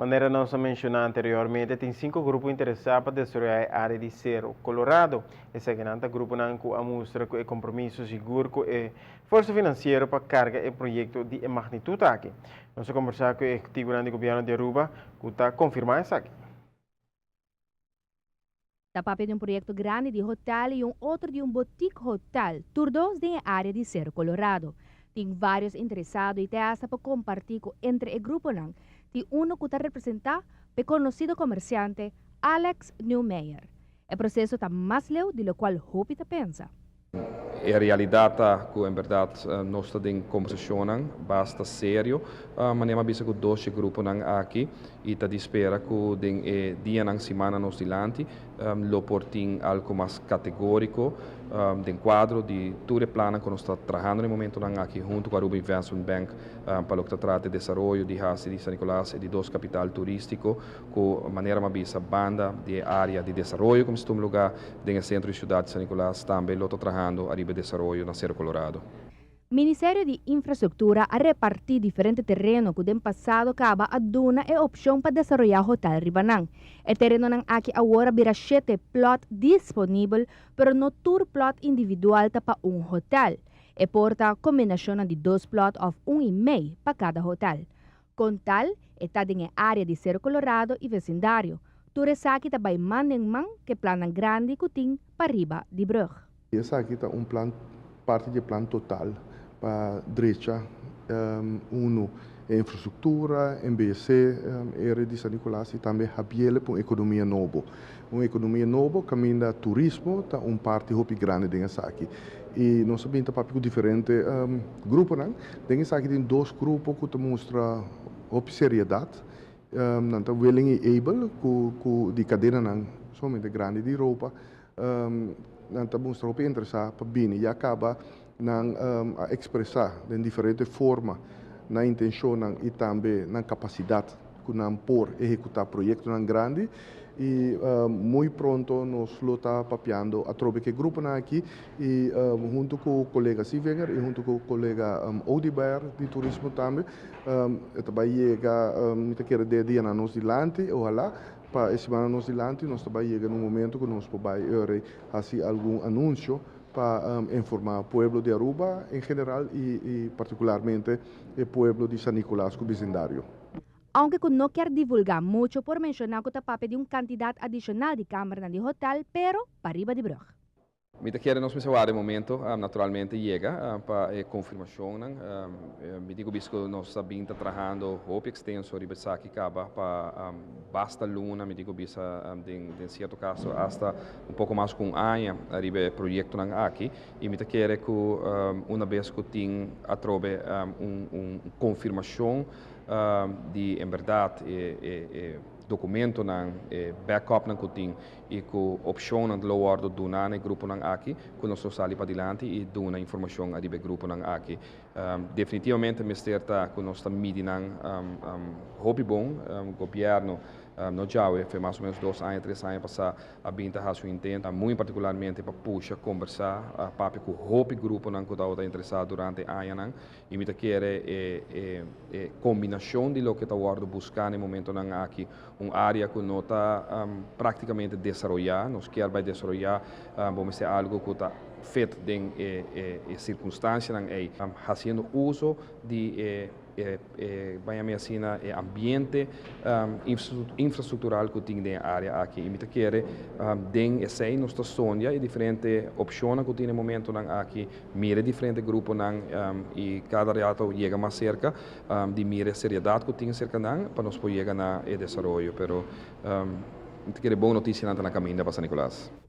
Manera nos a menciona anteriormente, tin cinco grupo interesa pa desaroya e area di Sero Colorado. Esakinan ta gruponan cu a mustra cu e compromiso sigur cu e forsa financiero pa carga e proyecto di e magnitud aki. Nos a conversa cu e ehecutivonan di gobierno di Aruba cu ta confirma esaki. Ta papia di un proyecto grandi di hotel y un otro di un boutique hotel, tur dos den e area di Sero Colorado. Tin varios interesado y te hasta pa comparti cu entre e gruponan tin uno cu ta representa p'e conocido comerciante Alex Newmeyer. E proceso ta mas leu di locual hopi ta pensa. E realidad ta cu en berdad nos ta den conversacionnan basta serio, manera mi a bisa, cu dos gruponan aki y ta di spera cu den e dianan, simannan nos dilanti lo por tin algo mas categorico den cuadro di tur e plannan cu nos ta trahando na e momentonan aki hunto cu Aruba Investment Bank pa loke ta trata di desaroyo di haci di San Nicolas e di dos capital turistico, cu manera mi a bisa, banda di e area di desaroyo cu ta lugar den e centro di ciudad di San Nicolas, tambe lo ta trahando ariba desaroyo na Sero Colorado. Ministerio di Infrastructura a reparti diferente tereno cu den pasado caba a duna e opcion pa desaroya hotel riba nan. E terenonan aki awor a bira 7 plot disponibel, pero no tur plot individual ta pa un hotel. E por ta combinacion di dos plot of un y mei pa cada hotel. Con tal, ta den area di Sero Colorado y vecindario. Tur esaki ta bay man den man cu e plan grandi cu tin pariba di brug. Esaki ta un plan, parti di plan total pa drecha uno infrastructura, MBC, area di San Nicolas y tambe habri'e pa un economia nobo. Un economia nobo caminda turismo ta un parti hopi grandi den esaki. Y nos tambe ta papia cu diferente gruponan. Den esaki tin dos grupo cu ta mustra hopi seriedad. Nan ta willing y able cu di cadenanan sumamente grandi di Europa. Nan ta mustra hopi interesa pa bini. Ya caba nan a expresa den diferente forma nan intencion y tambe nan capacidad cu nan por ehecuta proyectonan grandi y muy pronto nos lo ta papiando atrobe cu e gruponan aki y hunto cu colega Sivinger y hunto cu colega Odiber di turismo tambe tambe yega, mi ta kere den dianan nos dilanti, ohala pa e siman nos dilanti nos tambe yega na un momento cu nos por haci algun anuncio pa informa pueblo di Aruba en general y particularmente e pueblo di San Nicolas cu vecindario. Aunke cu no kier divulga mucho, por menciona cu ta papia di un cantidad adicional di camber di hotel, pero pariba di brug. Mi ta kere nos mester warda momento, naturalmente yega pa e confirmacion. Mi di cu nos a bin ta trahando hopi extenso riba esaki caba pa basta luna, mi di bisa, den cierto caso hasta un poco mas cu un aña riba e proyectonan aki, y mi ta kere cu un bes cu tin atrobe un confirmacion di en berdad e documentonan, e backup nan cu tin y cu opcionnan lo wordo duna na e gruponan aki, cu nos sali padilanti y duna informacion ariba e gruponan aki. Definitivamente mester ta cu nos ta midi nan hopi bon. Gobierno no djawe, fe mas o menos 2 aña, 3 aña pasa, a bin ta haci un intento, muy particularmente pa pusha, conversa, papia cu hopi gruponan cu ta interesa durante añanan, y mi ta kere e combinacion di loke ta wordo busca na e momentonan aki, un area cu no ta practicamente desaroya, nos kier bay desaroya, bon, ta algo cu ta fit den e circunstancianan ey, haciendo uso di e, bay asina, e ambiente infrastructural cu tin den e area aki. Y mi ta kere den esey nos ta sondia e diferente opcionnan cu tin na e momentonan aki, mira diferente gruponan y cada rato yega mas cerca di mira seriedad cu tin cerca nan pa nos por yega na e desaroyo, pero mi ta kere bon noticianan ta na caminda pa San Nicolas.